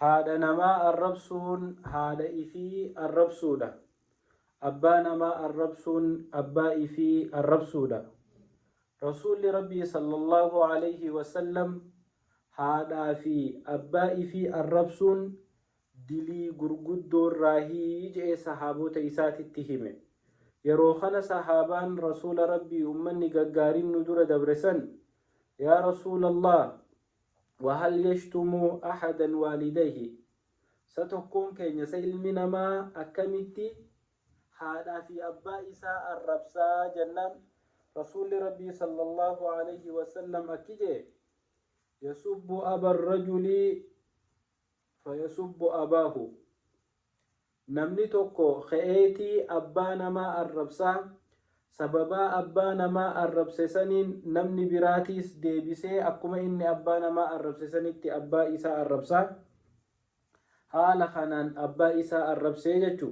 Haadha namaa arrabsuun haadha ifii arrabsuudha. Abbaa namaa arrabsuun abbaa ifii arrabsuudha. Rasuulli Rabbii sallallaahu aleyhi wa sallam haadhaa fi abbaa ifii arrabsuun dilii gurguddoorraahi je'ee sahaabota isaatitti hime. Yeroo kana sahaabaan Rasuula Rabbii ummanni gaggaariin nu dura dabre san, Yaa Rasuulallaah! Wahal yashtumu ahadan waalidayhi Sa tokkoon keenya sa ilmi namaa akkamitti haadhaa fi abbaa isaa arrabsaa jennaan Rasuulli Rabbii sallallaahu aleyhi wasallam akki je'e Yasubbu aba rajuli fayasubbu abaahu Namni tokko ka'eeti abbaa namaa arrabsa, sababaa abbaa namaa arrabse saniin namni biraatiis deebisee akkuma inni abbaa namaa arrabse sanitti abbaa isaa arrabsa. Haala kanaan abbaa isaa arrabsee jechu.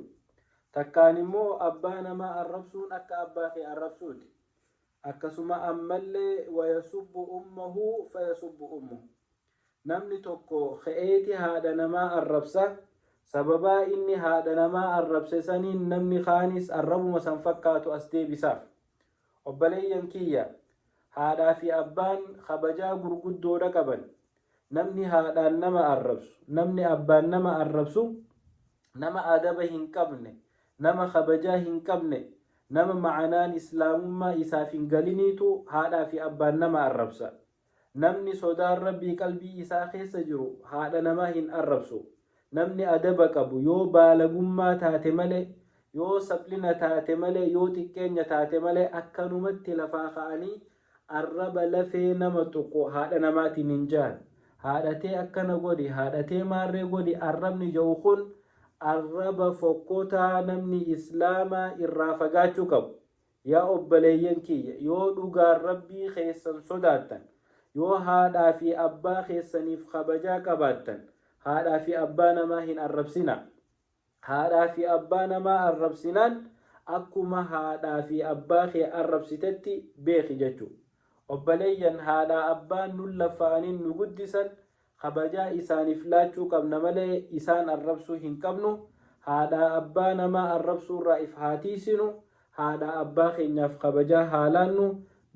Takkaan immoo abbaa namaa arrabsuun akka abbaa kee arrabsuuti. Akkasuma ammallee wayasubbu ummahu fayasubbu ummuhu. Namni tokko ka'eeti haadha namaa arrabsa, sababaa inni haadha namaa arrabse saniin namni kaanis arrabuma san fakkaatu as deebisaaf. Obbaleeyyan kiyya, haadhaa fi abbaan kabajaa gurguddoodha qaban. Namni haadhaan nama arrabsu, namni abbaan nama arrabsu nama adaba hin qabne, nama kabajaa hin qabne, nama ma'anaan islaamummaa isaaf hin galiniitu haadhaa fi abbaan nama arrabsa. Namni sodaan Rabbii qalbii isaa keessa jiru haadha namaa hin arrabsu. Namni adaba qabu yoo baalagummaa taate malee, yoo saphlina taate malee, yoo xiqqeenya taate malee akkanumatti lafaa ka'anii arraba lafee nama tuqu haadha namaatiin hin ja'an. Haadha tee akkana godhi, haadha tee maarree godhi arrabni ja'u kun arraba fokkotaa namni Islaamaa irraa fagaachuu qabu. Yaa obbaleeyyan kiyya! Yoo dhugaan Rabbii keessan sodaattan, yoo haadhaa fi abbaa keessaniif kabajaa qabaattan, haadhaa fi abbaa namaa hin arrabsinaa. Haadhaa fi abbaa namaa arrabsinaan akkuma haadhaa fi abbaa kee arrabsitetti beeki jechu. Obbaleeyyan haadhaa abbaan nun laffa'aniin nu guddisan Kabajaa isaaniif laachuu qabna malee isaan arrabsuu hin qabnu. Haadhaa abbaa namaa arrabsuurraa if haa tiiysinu. Haadhaa abbaa keenyaaf kabajaa haa laannu.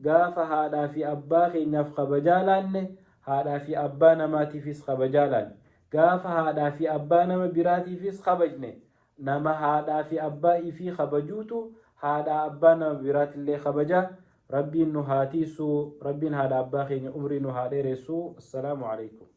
Gaafa haadhaa fi abbaa keenyaaf kabajaa laanne, haadhaa fi abbaa namaatiifis kabajaa laanne. Gaafa haadhaa fi abbaa nama biraatiifis kabajne, nama haadhaa fi abbaa ifii kabajuutu haadhaa abbaa nama biraatillee kabaja. Rabbiin nu haa tiiysu. Rabbiin haadha abbaa keenya umrii nu haa dheeressu. Assalaamu Aleykum.